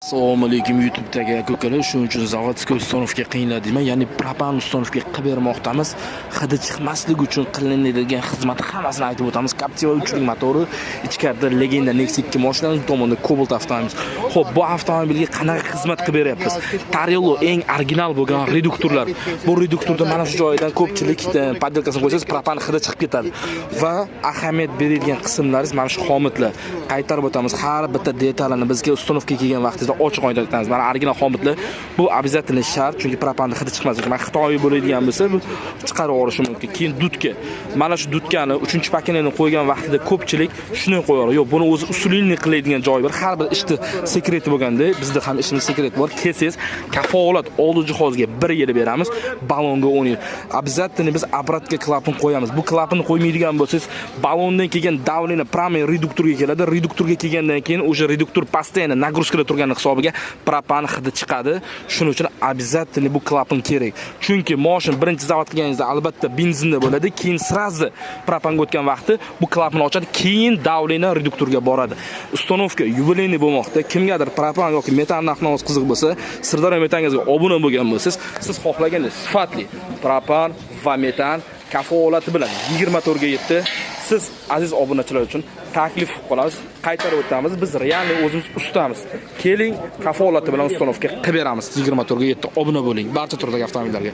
Assalomu alaykum, YouTube'dagi aka-ukalar. Shuning uchun заводской установка qilinglar deyman, ya'ni propan установка qilib bermoqdamiz. Hidi chiqmasligi uchun qilinadigan xizmat hammasini aytib o'tamiz. Captiva 3 motori, ichkarida Legenda Nexia 2 mashinasi, tomonda Cobalt avtomobil. Xo'p, bu avtomobilga qanaqa xizmat qilib beryapmiz? Tarello eng original bo'lgan reduktorlar. Bu reduktorda mana shu joyidan ko'pchilik подделка sini qo'ysangiz, propan hidi chiqib ketadi. Va ahamiyat beradigan qismlaringiz mana shu xomitlar. Qaytarib o'tamiz, har bitta detalini bizga установка kelgan vaqtingizda ochiq oydin aytamiz. Mana original xomitlar, bu обязательно shart, chunki propanni hidi chiqmas ekan. Mana Xitoy bo'ladigan bo'lsa, bu chiqarib yuborishi mumkin. Keyin дудка. Mana shu дудка ni 3 pakinani qo'ygan vaqtida ko'pchilik shuni qo'yadi. Yo'q, buni o'zi усиленный qiladigan joyi bor. Har bir ishni секрет i bo'lganda, bizda ham ishimiz секрет bor. Kelsangiz, kafolat oldi jihozga 1 yil beramiz, ballonga 10 yil. Обязательно biz обратка klapan qo'yamiz. Bu klapanni qo'ymaydigan bo'lsangiz, ballondan kelgan давление прямой reduktorga keladi. Reduktorga kelgandan keyin o'sha reduktor постоянно нагрузка da turgani hisobiga propan hidi chiqadi. Shuning uchun обязательно bu klapan kerak. Chunki moshin birinchi zavod qilganingizda albatta benzinda bo'ladi, keyin сразу propanga o'tgan vaqti bu klapanni ochadi, keyin давление reduktorga boradi. Установка юбилейный bo'lmoqda. Kimgadir propan yoki metan narx-navosi qiziq bo'lsa, Sirdaryo metangizga obuna bo'lgan bo'lsangiz, siz xohlagandek sifatli propan va metan kafolati bilan 24 ga 7 siz aziz obunachilar uchun taklif qilib qolamiz. Qaytarib o'tamiz. Biz реальный o'zimiz ustamiz. Keling, kafolati bilan установка qilib beramiz 24 ga 7. Obuna bo'ling barcha turdagi avtomobillarga.